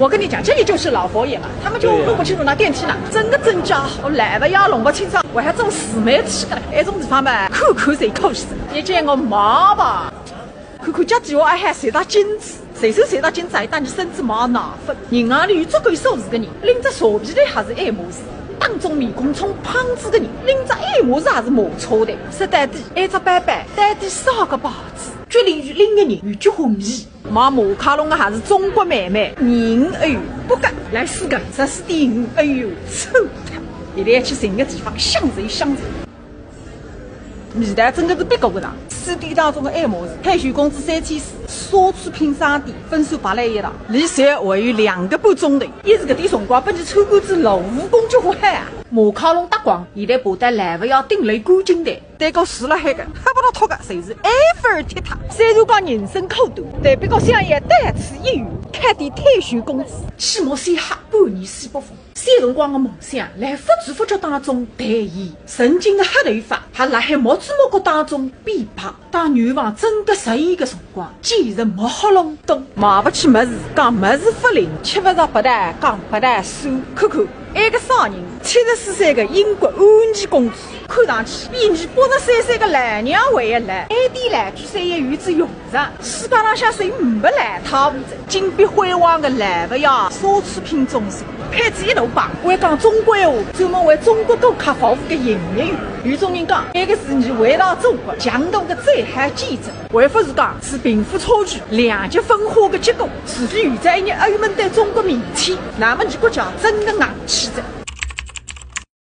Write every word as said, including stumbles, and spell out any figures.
我跟你讲，这里就是老佛爷嘛，他们就对呀。弄不清楚那电梯呢，真个真假，我来勿要弄勿清爽，我还做自媒体个，埃种地方嘛，看看侪可惜。你见过妈吧？看看脚底下还晒只镜子，随手晒只镜子还当你孙子买奶粉。银行里有足够数字个人，拎只蛇皮袋还是爱马仕，当中面孔充胖子个人，拎只爱马仕还是马车的。说到底，埃只包包到底啥个牌子，决定于拎个人有几欢喜。 买马卡龙个还是中国妹妹，廿五欧，不过来四个，十四点五，哎哟，臭脱！现在要去寻个地方享受享受。味道真个是别个勿一样，四点当中个爱马仕，退休工资三千四，奢侈品商店，分数排辣一道，离学校还有两个半钟头，一是搿点辰光拨侬参观仔罗浮宫就好海啊。马卡龙搭光，现在爬到来勿要顶楼观景台。 对过树辣海个，黑勿拉脱个，侪是埃菲尔铁塔。虽然讲人生苦短，但不过想也到此一游，开点退休工资，起码先黑半年西北风。小辰光个梦想，辣不知不觉当中兌现。曾经个黑头发，还辣海目珠目角当中变白，但愿望真个实现个辰光，简直没黑隆冬。买勿起物事，讲物事勿灵，吃勿着葡萄，讲葡萄酸。看看 埃个啥人？七十四岁个英国安妮公主，看上去比侬八十三岁个老娘还要老。埃点老鬼三也有只用场，世界浪向谁没老太婆子？金碧辉煌个来勿呀，奢侈品中心，配置一大排，会讲中国闲话，专门为中国顾客服务个营业员。有种人讲，埃个是侬回到祖国强大个最好见证。 还勿是讲是贫富差距两极分化个结果，除非有朝一日澳门对中国免签，那么侬国家真个硬气哉。